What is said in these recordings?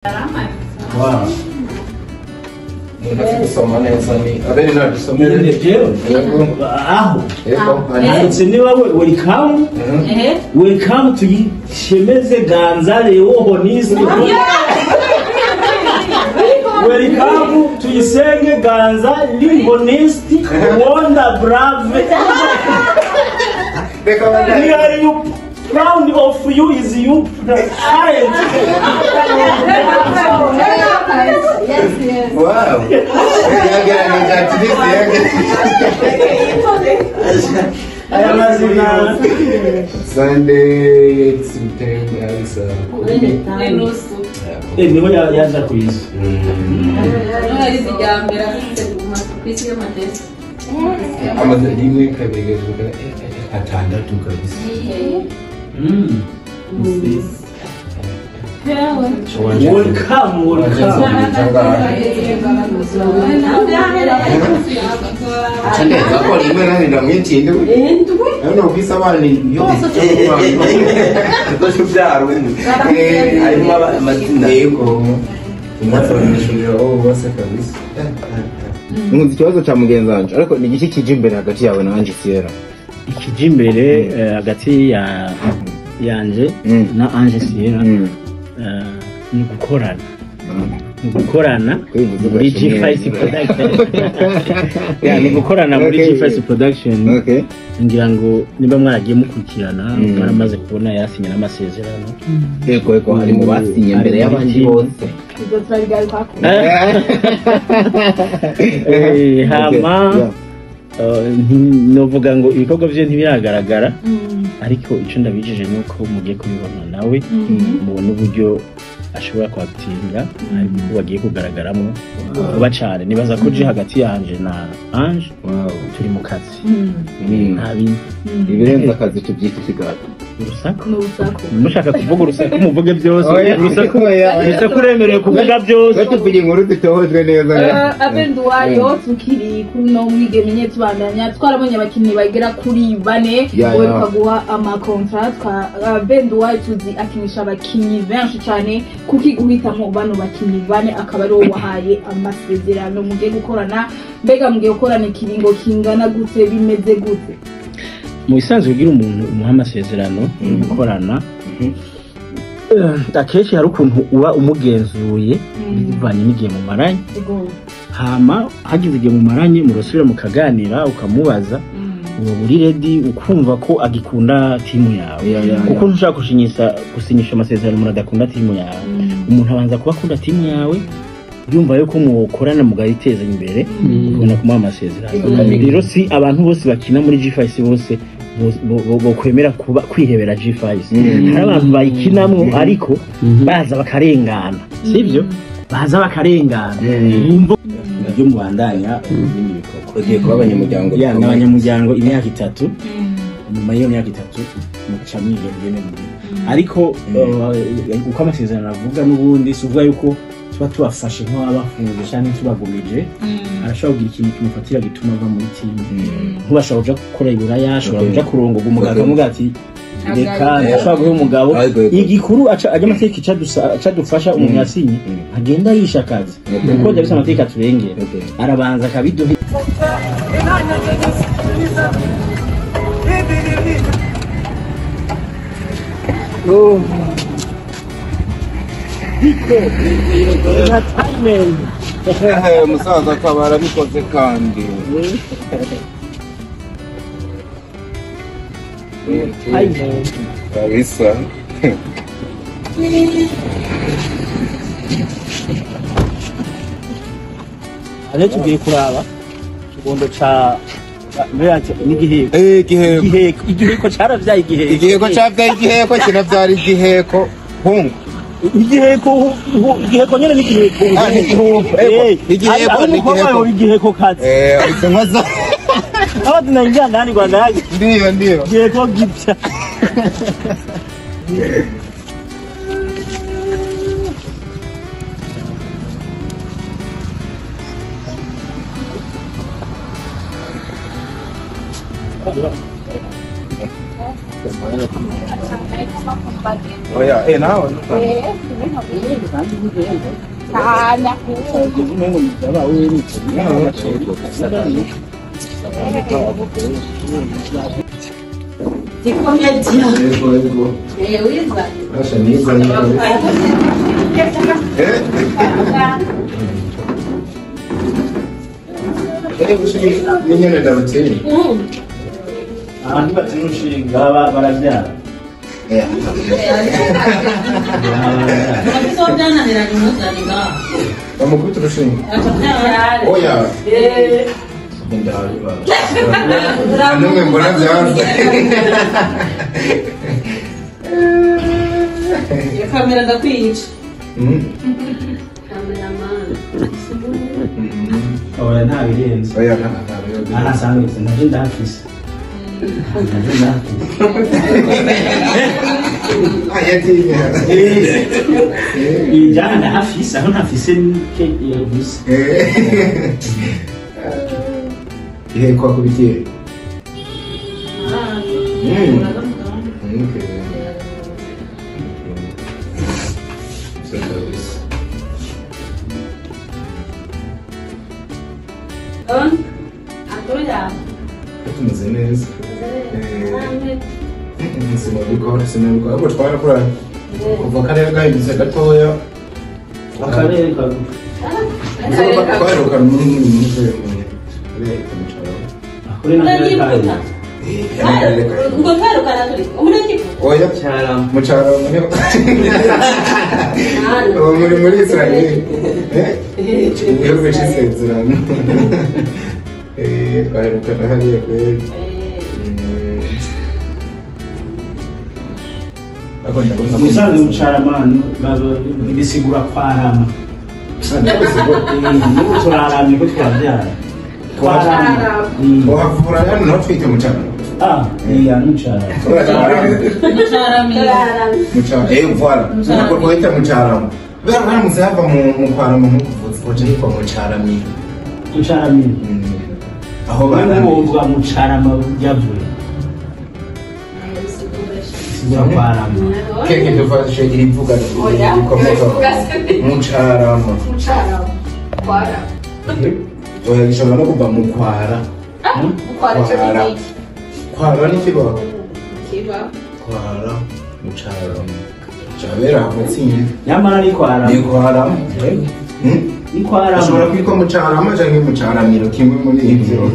Wow. Umuntu gusoma neza ni abene nabisomere. Jewe aho handitse niba welcome welcome tuyishemeze Ganza Leo Honisi. Welcome tuyisenge Ganza Lihonisti Wonder Brave. We are you proud of you is you parent. Yes, yes. Wow. Sunday September niho yaza ku isi. Amaze rimwe kabiri atandatu kabisa. Welcome, welcome. Nkunze ikibazo cya mugenzi wanje, ariko ni igiki kije imbere hagati yawe na Ange Sierra? Ikije imbere hagati ya yanje na Ange Sierra ni gukorana. Ni gukorana muri G5 Production. Ya, ni gukorana muri G5 Production. Okay. Ngira ngo niba mwaragiye mukurikirana mwaramaze kubona yasinye n'amasezerano. Yego yego, hari mu basinye mbere y'abandi bose. Hama novuga ngo ibikorwa bye ntibiragaragara, ariko icyo ndabijije nuko mugiye kubibona nawe mubona uburyo ashobora kwakitinga ariko bagiye kugaragaramo vuba cyane. Nibaza ko je hagati yanje na Ange turi mu kazi, nta bindi ibirenze akazi tubyita ikigato. Urusaku, n'urusaku. Mushaka kuvuga urusaku muvuge byose. Urusaku urusaku uremerewe kuvuga byose. Tuvuge inkuru zitohojwe neza. Abenduwayo tukiri kuno mwigeme nye tubandanya twarabonye abakinnyi bagera kuri bane boheruka guha amakontra. Abenduwayo tuzi akinisha abakinnyi benshi cyane, kuki guhitamo bano bakinnyi bane akaba ariwo wahaye amasezerano mugiye gukorana? Mbega mugiye gukorana ikiringo kingana gute, bimeze gute? Mu bisanzwe ugira umuntu umuha amasezerano yo gukorana, akenshi hari ukuntu uba umugenzuye bivanye n'igihe mumaranye. Hama hagize igihe mumaranye murasubira mukaganira, ukamubaza uba uri ready, ukumva ko agikunda timu yawe, kuko ntushaka gusinyisha amasezerano umuntu adakunda timu yawe. Umuntu abanza kuba akunda timu yawe, yumva yuko mukorana mugayiteza imbere, ukabona kumuha amasezerano. Rero si abantu bose bakina muri G5 bose bokwemera kuba kwihebera G5. Hari abantu bayikinamwo ariko baza bakarengana, sivyo? Baza bakarengana bumva nabyo mubandanya ibindi bikorwa. Ugiye kuba abanyamuryango? Ya, n'abanyamuryango imyaka itatu. Nyuma y'iyo myaka itatu muca mwigengene mubi. Ariko uko amasezerano avuga n'ubundi si uvuga yuko tuba tubafashe nk'abafunze canke tubagumije. Arashobora kugira ikintu kimufatira gituma ava muri timu. Nk'ubashobora kuja gukora iburaya, ashobora kuja kurongorwa umugabo akamuga ati reka ndashobora guha umugabo. Igikuru ajya amategeko icadufasha umuntu yasinye agenda yisha akazi, kuko ndabise amategeko aturengera, arabanza akabiduha. Umusaza akaba arabikoze kandi. Kabisa. Rero tugiye kuraba ikibondo ca n'igiheko. Igiheko. Igiheko caravyaye igiheko. Igiheko cavyaye igiheko kinavyara igiheko. Hungu. Igiheko igiheko nyene n'igiheko. Igiheko n'igiheko. Igiheko kazi. Izo nkozo. Aba tunaingia ndani kwa ndani. Ndio ndio. Igiheko gipya. Oya, nawe. Abantu batera urushinga barabyara. Bamukubita urushinge. Oya. Numwe mbona byanze. Kamera ndakwica. Oya nta birenze. Oya nta birenze. Aha sangize naje ndafise. Naje ndafise. Ayatinya. Ijana ndafise aho ntafise ke yavuze. Ihe kwa kubikiye. Okay. Tumeze neza. Sinabikora sinabikora ahubwo twarakora kuva akarere gahindutse gatoya akarere kagufi twarukana ngo twarukana turi umunyagihugu oya mucyaro muri muri Israel igihugu cy'isezerano twarukana hariya kweli. Musanze mucaramana bisigura kwarama. Nubu turaramye ko twabyara. Twarama. Wavura hano ntutwite mucarama. Ah, iya mucarama. Mucaramira. Mucarama. Voilà. Nako twita mucarama. Bera baramutse hava mu kwarama nko kuvuza ko hitwa mucaramira. Mucaramira. Aho baramiye. Wovuga mucarama yavuye. Keke dufashe irivuga rikomoka mucarama. Mucarama. Kwara. Oya gishobora no kuva mu kwara. Kwara cyo ni iki? Kwara ni kibaho. Kiba. Kwara mucarama. Chabera amatsinda. Nyamara ni kwara. Ni kwara. Ni kwara. Ashobora kwitwa mucarama canke mucaramiro kimwe muri ivyo.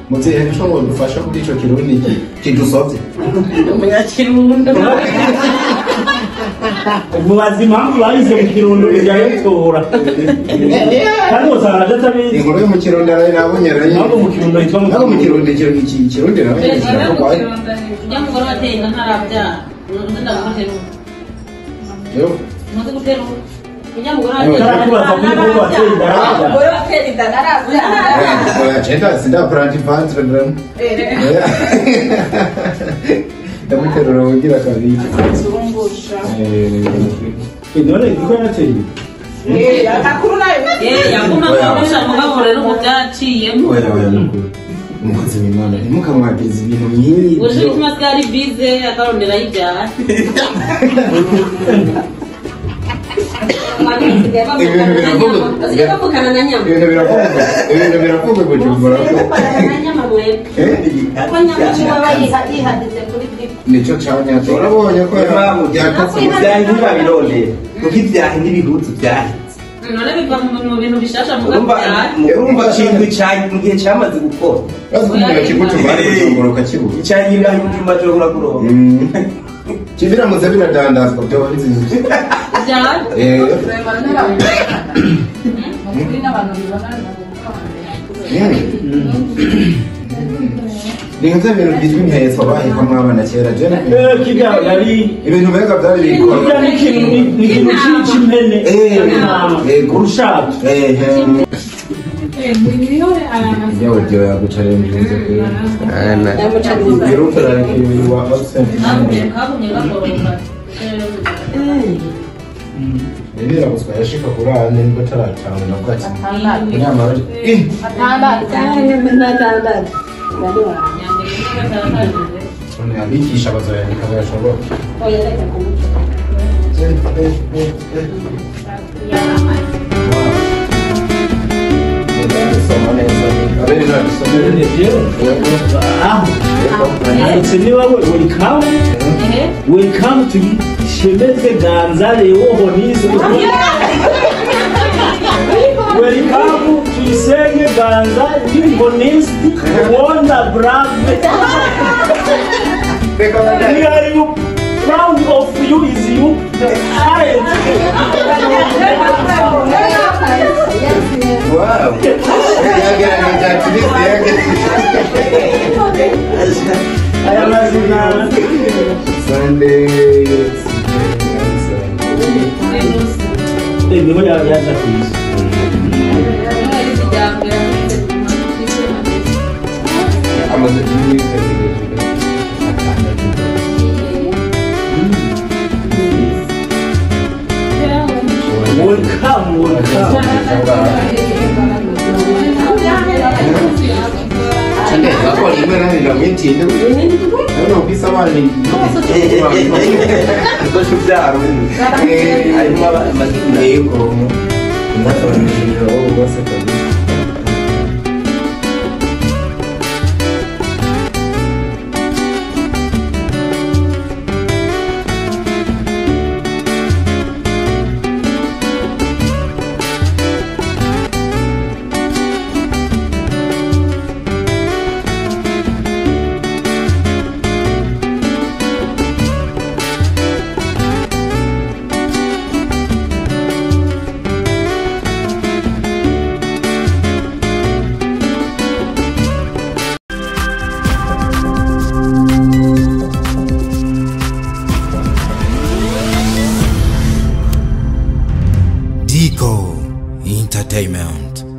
Muteye nshobora gufasha kuri ico kirundi kidusovye. Umunyakirundo. Mubazi impamvu bahize mu kirundo bijyayo tora. Kandi usanga adatabizi. Inkuru yo mu kirundo nabonye rayi. Ntabwo mu kirundo hitwa mu Ntabwo mu kirundo ikirundi nabonye. Nyamugore wateye inda ntarabyara. Undi ndamuterura. Yo. Umaze guterura. Nyamugore wateye inda ntarabyara. Oya chenda sindakora antivantre ndram. Ndamuterura ugira kabiri. Zungusha. None iko yateye. Akuru nayo. Yaguma akoresha mugabo rero ngo byaciyemo. Oya oya nukuri. Umukozi w'Imana ntimukamwagirize ibintu nk'ibyo. Uje bituma twari bize akarondera y'ibyaha. Ibintu biravuga Bujumbura. Nico canyatse urabonye ko yakatse ibyahi ntibabirondera kuko ibyahi n'ibihuzu byahitse. None biva mu bintu bishasha muga urumva ikintu mu gihe cyamaze gukora. Urazi kigutumba Bujumbura ukakibura. Icyayi ibyahi Bujumbura cyo kuronka. Kibiramutse biradandazwa byoba bizinze. Ni nka bintu byitwa impeso bahikamwo abana kera jene. Kirya yari ibintu mbega byari bikora. Kirya ni ikintu cy'impene. Urushato. Yawe byo yagucarenje kuri. Biruta like you are absent. Nibira guswa yashika kuri ane nibwo taratanga nabwo ati. Nyamara atandatu. Abigisha bazoyandika bayashobora. Welcome. Welcome to Shemeze Ganza Leo Honisi. Welcome to Isenge Ganza Honisi Wonder Brave. We are you proud of you is you child. Wow. Sunday. Welcome, welcome. Dico Entertainment.